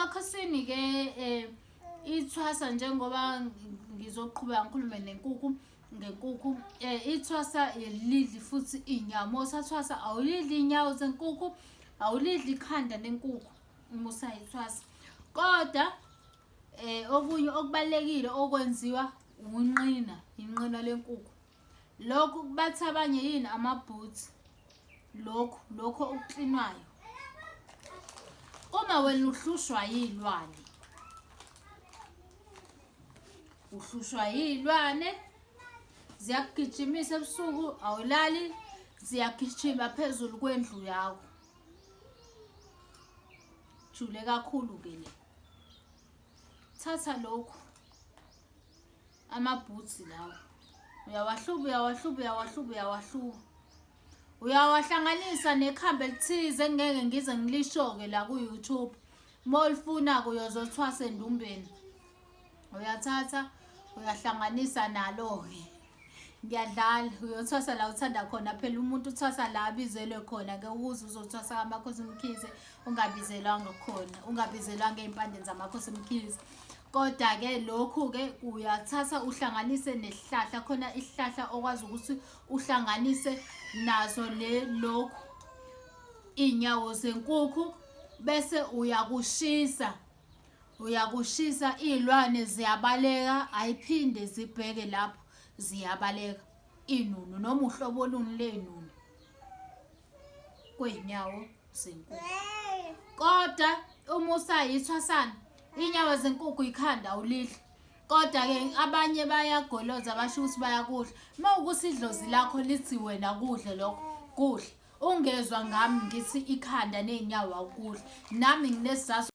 Emakhosini-ke ithwasa njengoba ngizoqhubeka ngikhulume nenkukhu ngenkukhu ithwasa lidli futhi iy'nyawo. Uma usathwasa awulidli iy'nyawo zenkukhu, awulidli ikhanda lenkukhu uma usayithwasa. Kodwa okunye okubalulekile okwenziwa unqina, inqina lenkukhu. Lokhu bathi abanye yini amaboots lokhu lokho okuklinwayo. Uma wena uhlushwa yilwane, uhlushwa yilwane ziyakugijimisa ebusuku awulali ziyagijima phezulu kwendlu yakho. Jule kakhulu-ke le. Thatha lokhu amaboots lawa uyawahluba uyawahluba uyawahluba uyawahluba uyawahlanganisa nekhambi elithize engeke ngize ngilisho-ke la ku-youtube uma ulifuna-ke uyozothwasa endumbeni uyathatha uyahlanganisa nalo-ke ngiyadlala uyothwasa la uthanda khona phela umuntu uthwasa la abizelwe khona ke ukuze uzothwasa kamakhosi mkhize ungabizelwanga khona ungabizelwanga ey'mpandeni zamakhosi mkhize kodwa-ke lokhu-ke uyathatha uhlanganise nesihlahla khona isihlahla okwazi ukuthi uhlanganise nazo le lokhu iy'nyawo zenkukhu bese uyakushisa uyakushisa iy'lwane ziyabaleka ayiphinde zibheke lapho ziyabaleka inunu noma uhlobo oluni lenunu kwey'nyawo zenkukhu kodwa uma usayithwasana iy'nyawo zenkukhu ikhanda awulidli kodwa-ke abanye bayagoloza basho ukuthi bayakudla uma ukuthi idlozi lakho lithi wena kudle lokho kudle ungezwa ngami ngithi ikhanda ney'nyawo awukudli nami nginesizathu.